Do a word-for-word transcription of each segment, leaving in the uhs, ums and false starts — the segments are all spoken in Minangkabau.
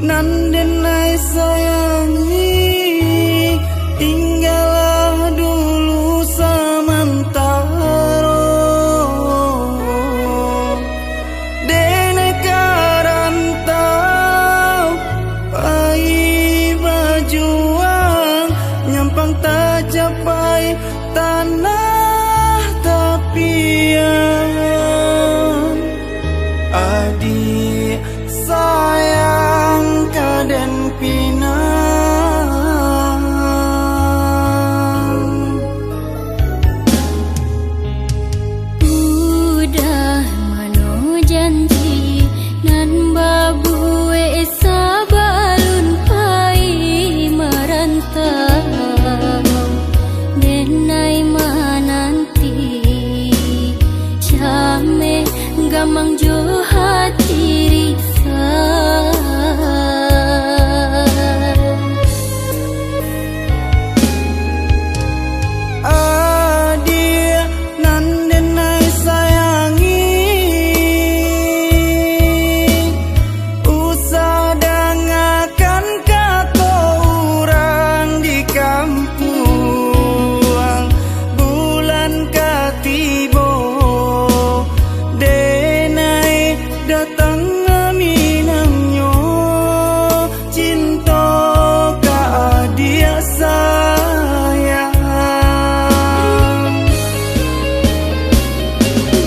Nan den ai sayangi, tinggalah dulu samantaro. Den ai ka rantau, pai bajuang, nyampang tacapai tanah tapian. Adiak sayang ka den pinang. Udah mano janji nan babuek sabalun pai marantau, den ai mananti, cameh gamang jo hati risau. Adiak nan den ai sayangi, usah dangakan kato urang di kampuang. Bulan ka tibo, den ai datang minangnyo. Cinto ka adiak sayang.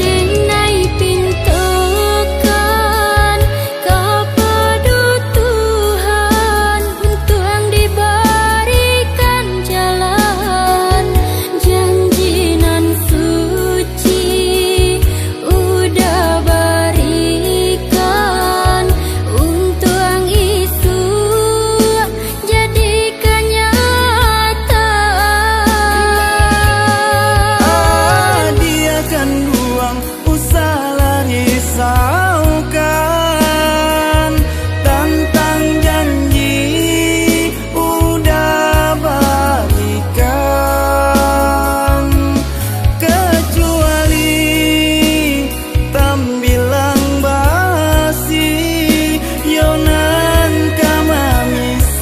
Den ai pintokan kapado Tuhan untuak dibarikan jalan, janji nan suci udah barikan untuak isuak jadi kanyataan. Adiak kanduang, usahlah risaukan tantang janji udah barikan, kacuali tambilang basi, iyo nan ka mamisahkan.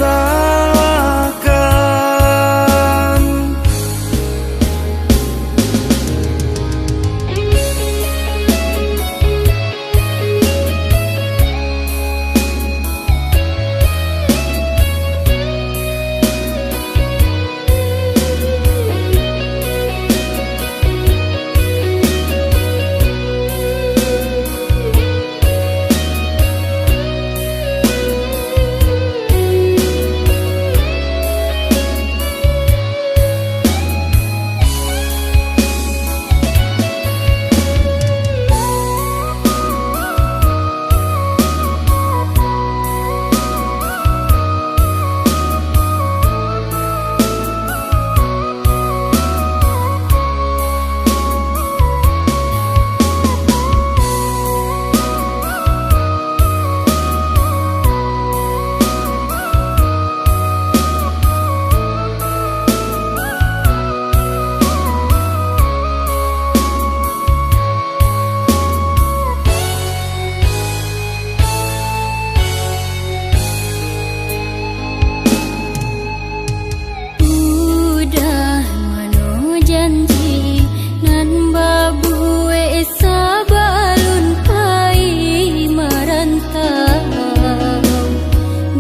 Udah mano janji nan babuek sabalun pai marantau,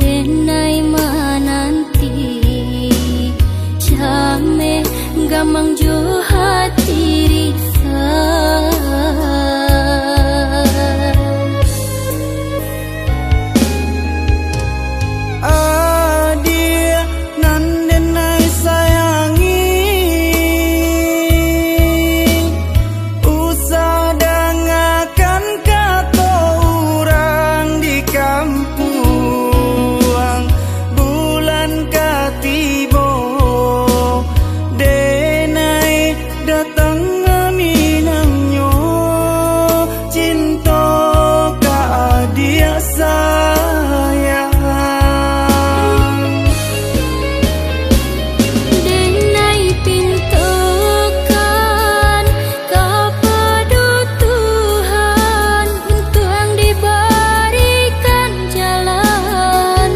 den ai mananti, cameh gamang jo hati risau. Adiak nan den ai sayangi, usah dangakan kato urang di kampuang. Bulan ka tibo, den ai datang minangnyo, cinto ka adiak sayang. Den ai pintokan kapado Tuhan untuak dibarikan jalan,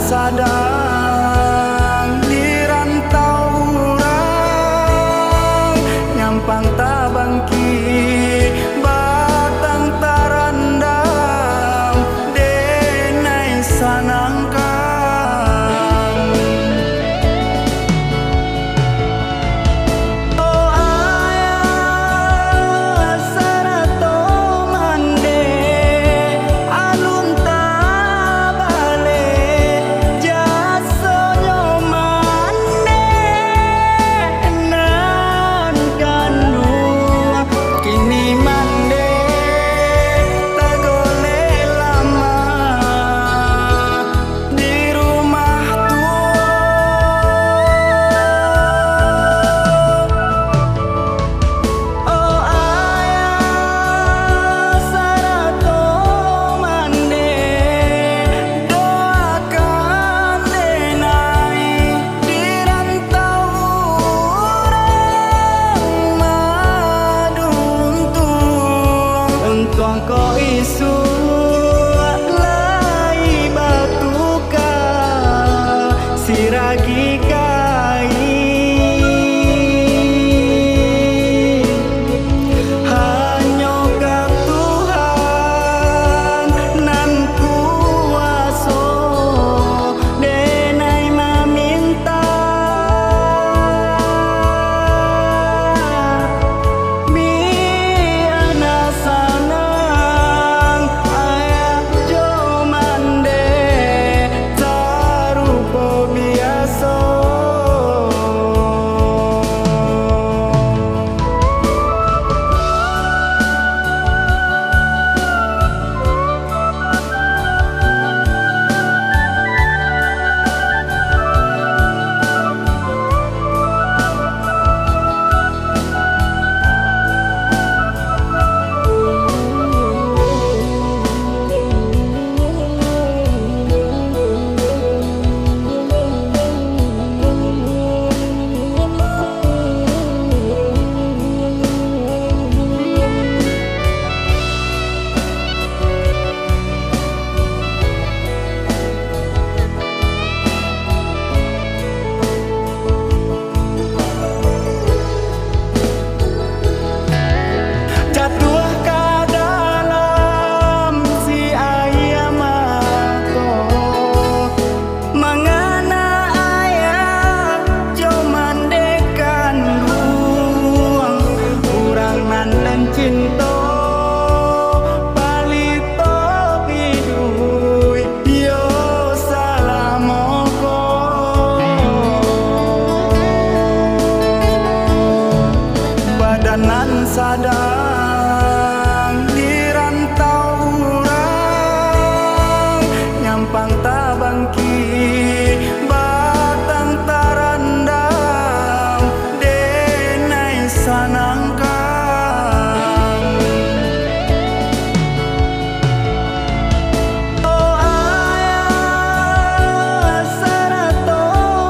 Sadang di rantau urang, nyampang tabangkik, batang tarandam, denai sanangkan. Oh ayah sarato mandeh, alun tabaleh jasonyo mandeh nan kanduang. Kini mandeh tagoleh lama di rumah tuo. Oh ayah sarato mandeh, doakan denai di rantau urang maduntuang. Untuang ko isuak lai batuka siragi kain. Hanyo ka Tuhan nan kuaso, denai maminta. Biana sanang ayah jo mandeh sarupo biaso. Jatuah ka dalam si aia mato, mangana ayah jo mandeh kanduang, urang nan den cinto, palito iduik yo salamo ko. Badan nan sadang di rantau urang, nyampang tabangkik, batang tarandam, denai sanangkan. Oh ayah sarato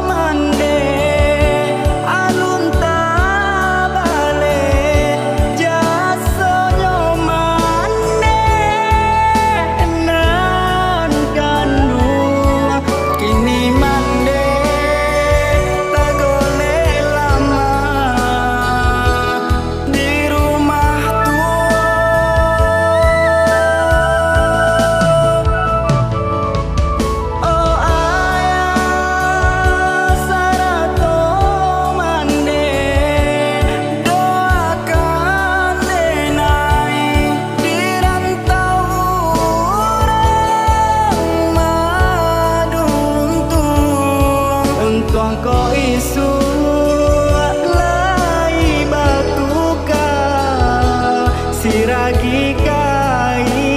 mandeh, alun tabaleh jasonyo mandeh nan kanduang. Kini mandeh tagoleh lama di rumah tuo. Oh ayah sarato mandeh, doakan denai di rantau urang maduntuang. Untuang ko isuak lai batuka siragi kain.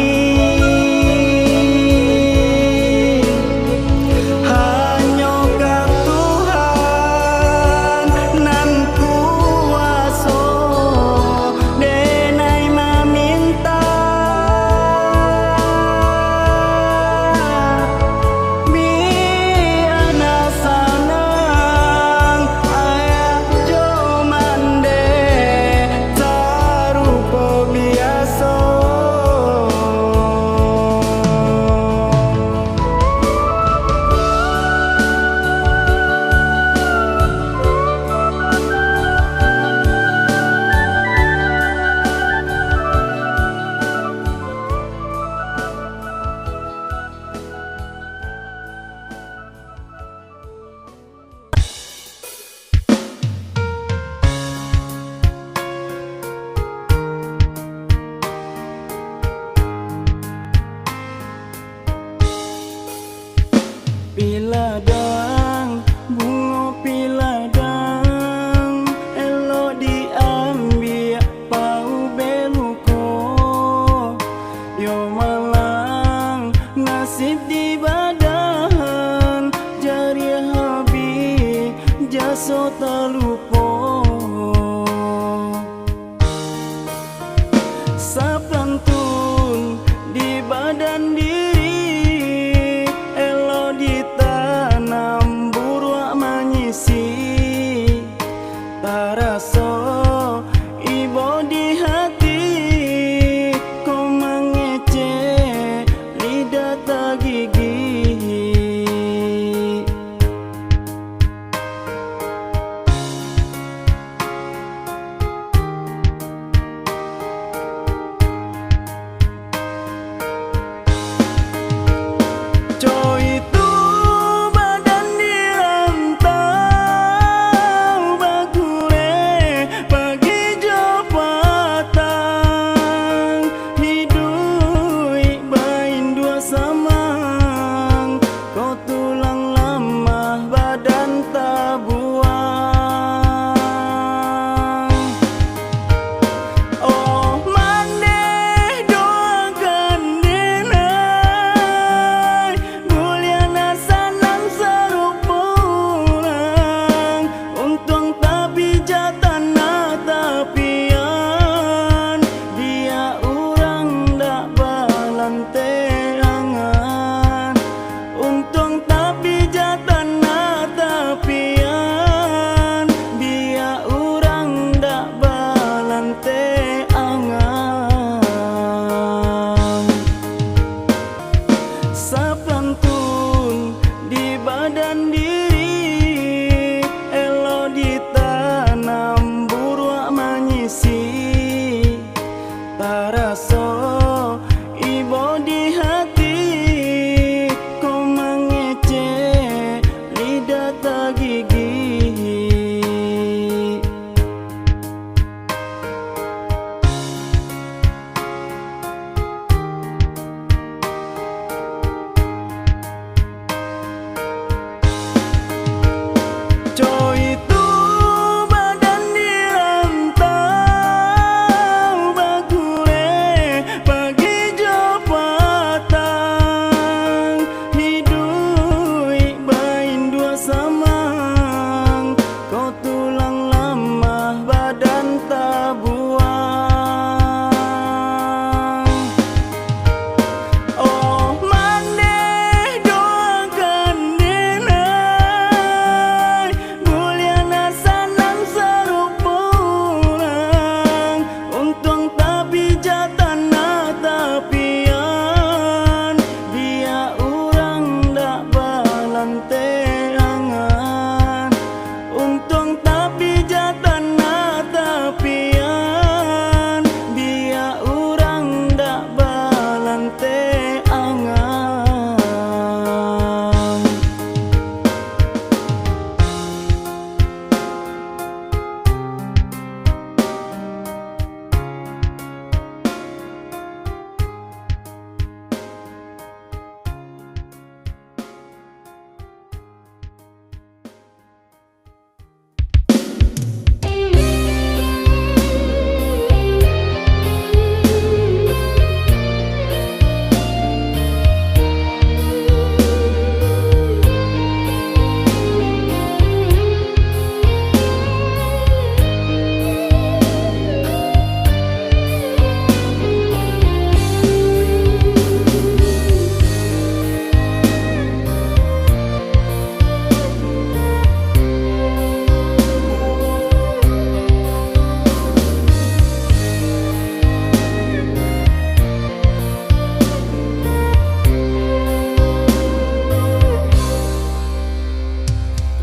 Hanyo ka Tuhan nan kuaso, denai maminta. Biana sanang So talupo. Sapantun di badan diri, elo ditanam buruak manyisi. Taraso ibo di hati, ko mangecek lidah tagigik. Coitu badan di rantau, bagureh pagi jo patang, hiduik baindua samang, ko tulang lamah badan tabuang. Oh, mandeh doakan denai, buliah nan sanang sarupo urang. Untuang tapi ja tanah tapian, biak urang dak balanteangan. Untuang tapi ja tanah tapian, biak urang dak balanteangan. Sapantun di badan diri, elo ditanam buruak manyisi. Taraso ibo di hati, ko mangecek lidah tagigik. Coitu badan di rantau, bagureh pagi jo patang, hiduik baindua samang, ko tulang lamah badan tabuang. Oh, mandeh doakan denai, buliah nan sanang sarupo urang. Untuang tapi ja tanah tapian, biak urang dak balanteangan. Untuang tapi ja tanah tapian, biak urang dak balanteangan.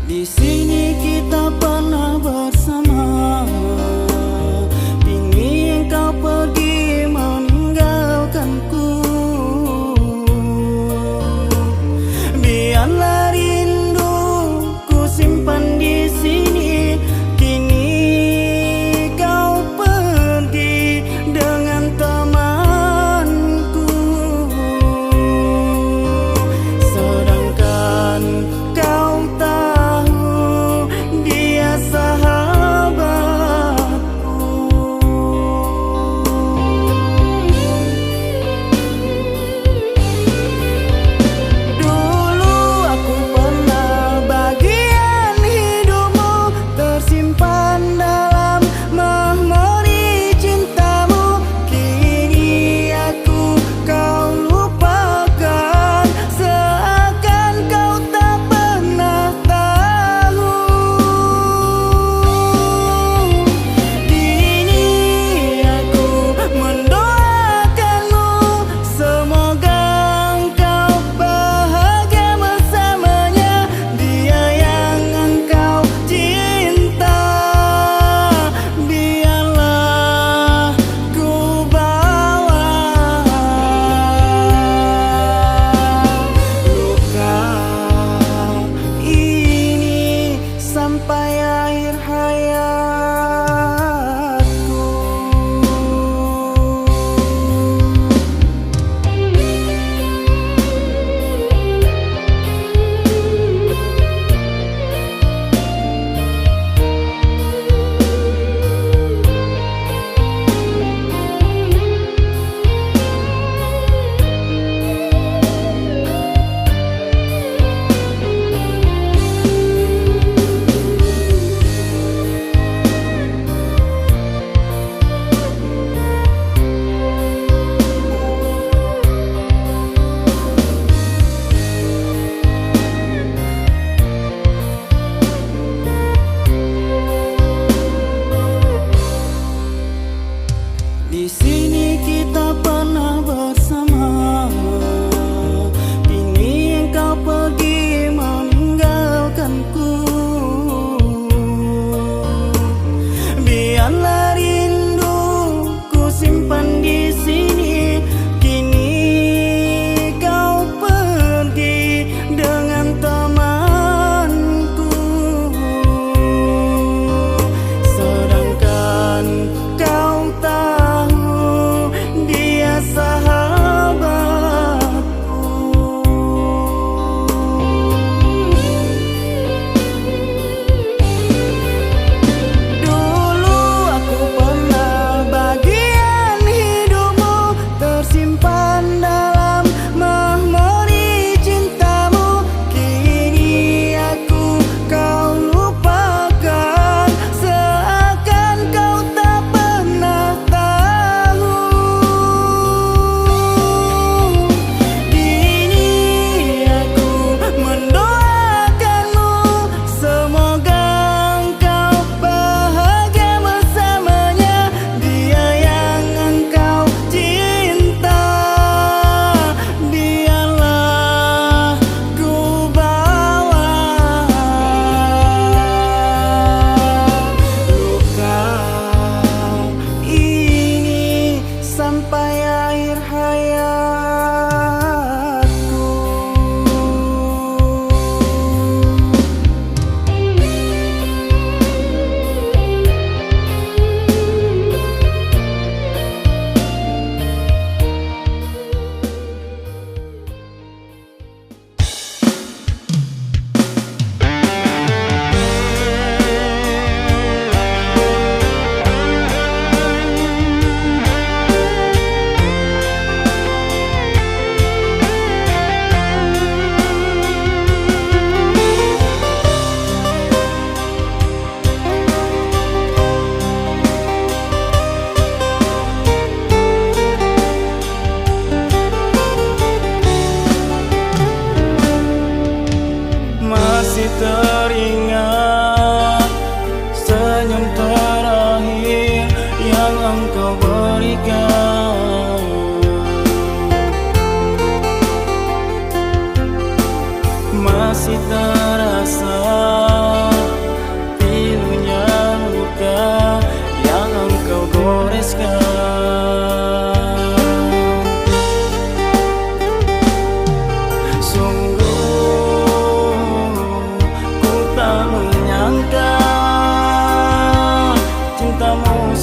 Di sini kita pernah bersama, kini engkau pergi meninggalkanku. Biarlah rindu ku simpan di sini, kini kau pergi dengan temanku. Sedangkan kau tahu,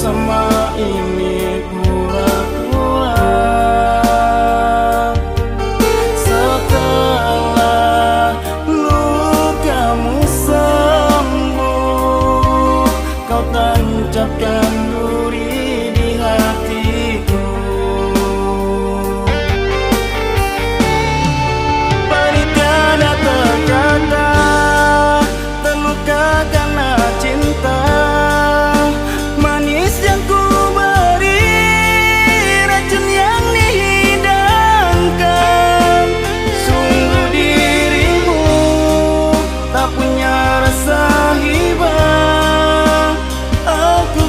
Sama ini pura-pura. Setelah lukamu sembuh, kau tancapkan duri di hatiku. Pari tiada terkata, terluka karena cinta. Manis yang ku beri, racun yang dihidangkan. Sungguh dirimu tak punya rasa hibah. Aku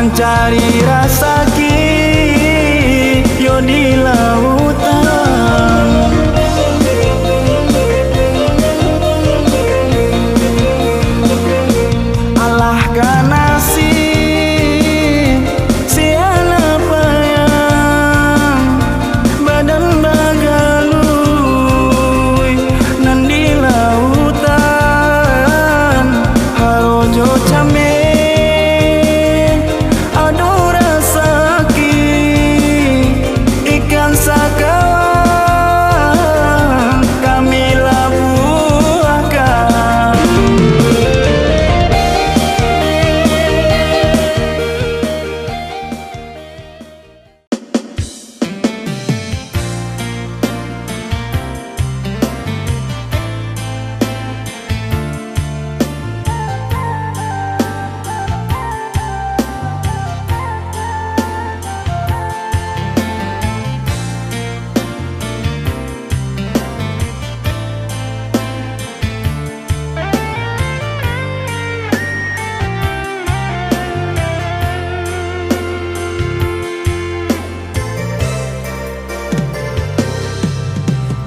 Cari rasaki yo di lautan. Alah ka nasib si anak payang, badan bagaluih nan di lautan. Haro jo cameh, ado rasaki, ikan sakawan kami labuahkan.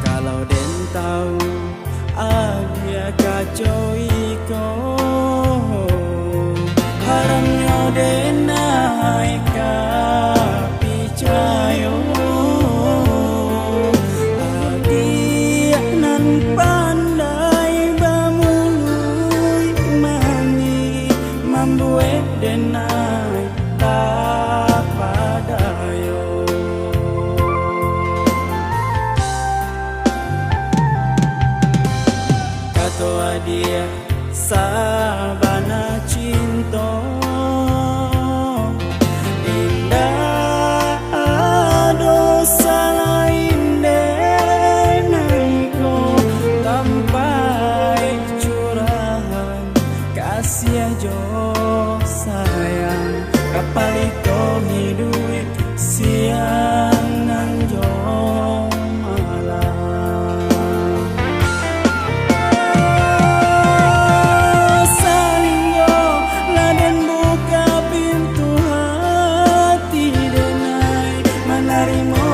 Kalau den tau, agiah kaco iko, haramnyo den naiak ka picayo. Agiah nan pandai bamuluik manih, mambuek den naiak tapadayo. Kato adiak, sabana cinto, indak ado salain den iko, tampaik curahan kasiah jo sayang, ka palito hiduik siang nan jo malam. Salinggo lah den buka pintu hati den ai, manarimo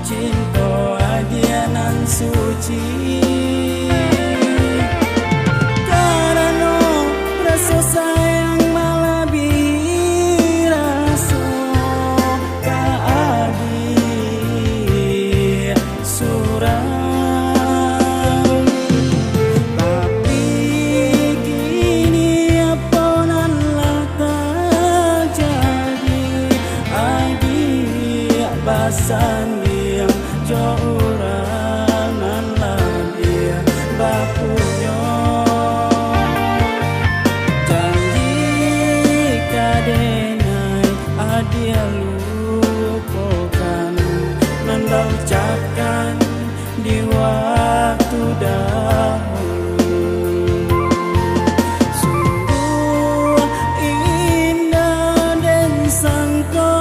cinto adiak nan suci. Karano raso sayang malabiah raso ka adiak surang. Tapi kini apo nan lah tajadi, adiak basandiang jo urang nan labiah bapunyo. Janji ka den ai adiak lupokan, nan baucapkan di wakatu dahulu. Sungguah indak den sangko,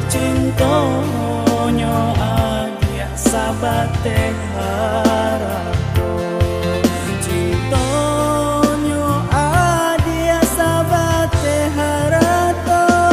cintonyo adiak sabateh harato. Cintonyo adiak sabateh harato.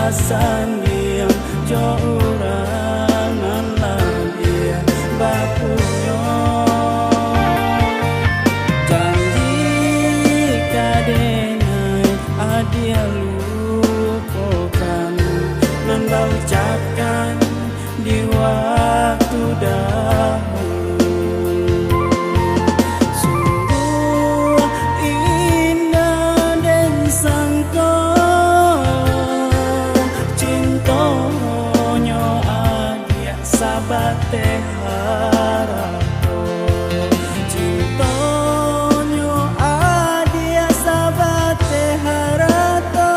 Sandiang jo urang nan labiah bapunyo. Janji ka denai adiak lupokan, nan baucapkan di waktu dahulu. Sungguah indak den sangko, cintonyo adiak sabateh harato. Cintonyo adiak sabateh harato.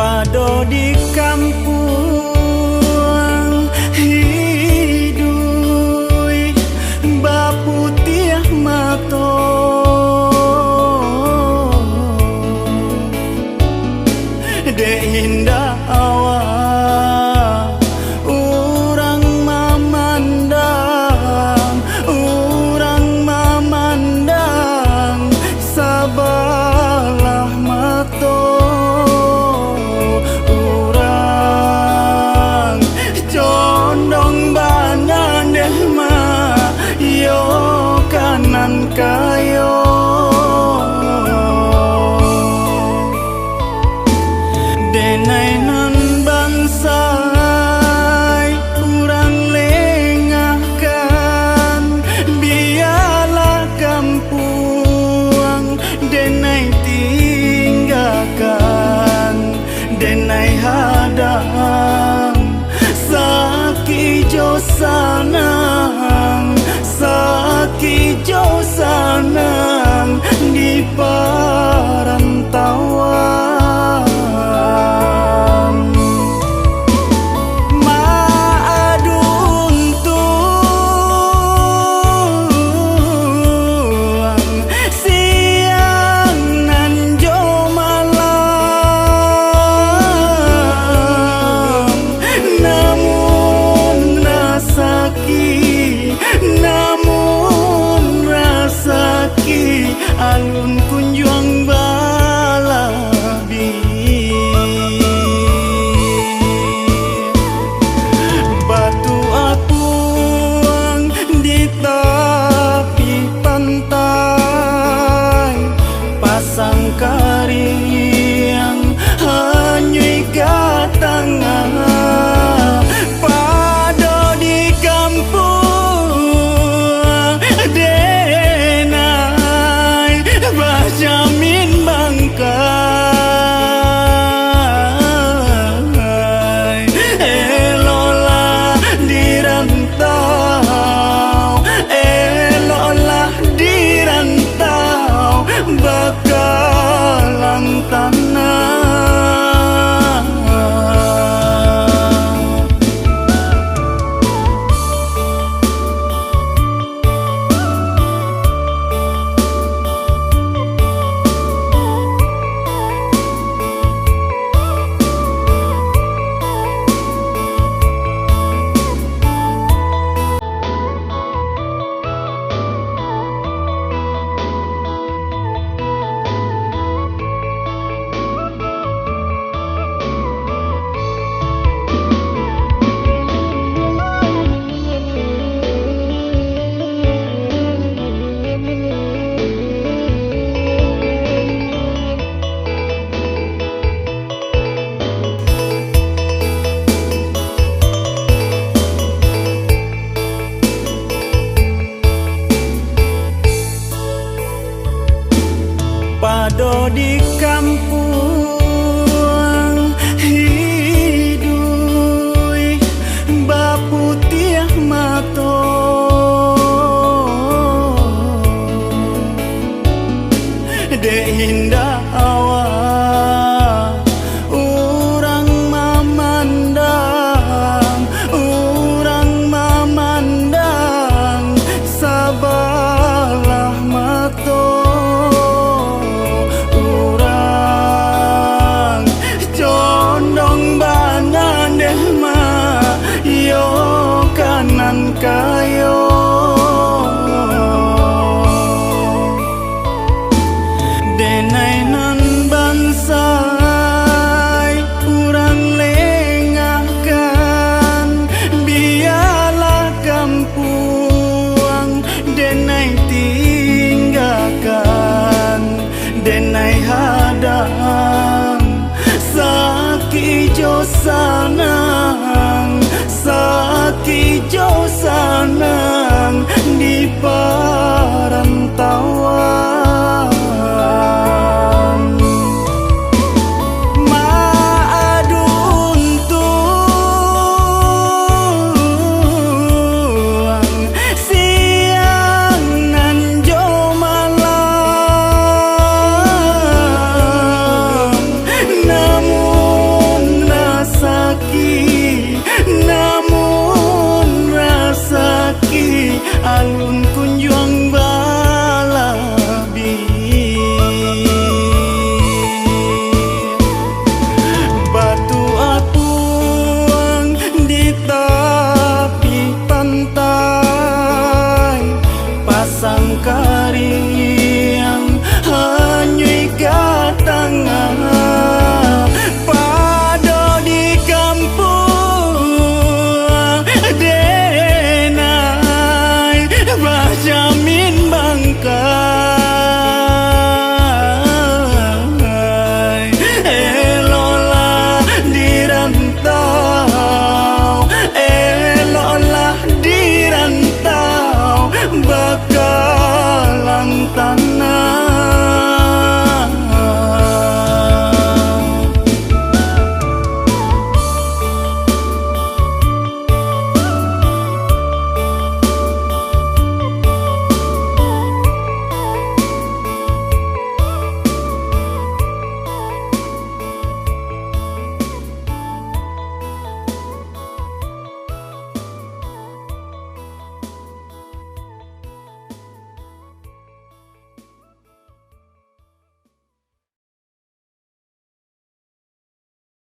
Pado di kampuang iduik baputiah mato. Dek indak awak urang mamandang, urang mamandang sabalah mato. Urang condong bana deh mak, iyo ka nan kayo. Denai nan bansai urang lengahkan, bialah kampuang denai tinggakan, denai hadang, sakik jo sanang, sakik jo sanang di parantauan. Maadun tuang siang nan jo malam, namun rasaki, namun rasaki alun kunjuang bala. Sanang, sakik jo sanang di parantauan.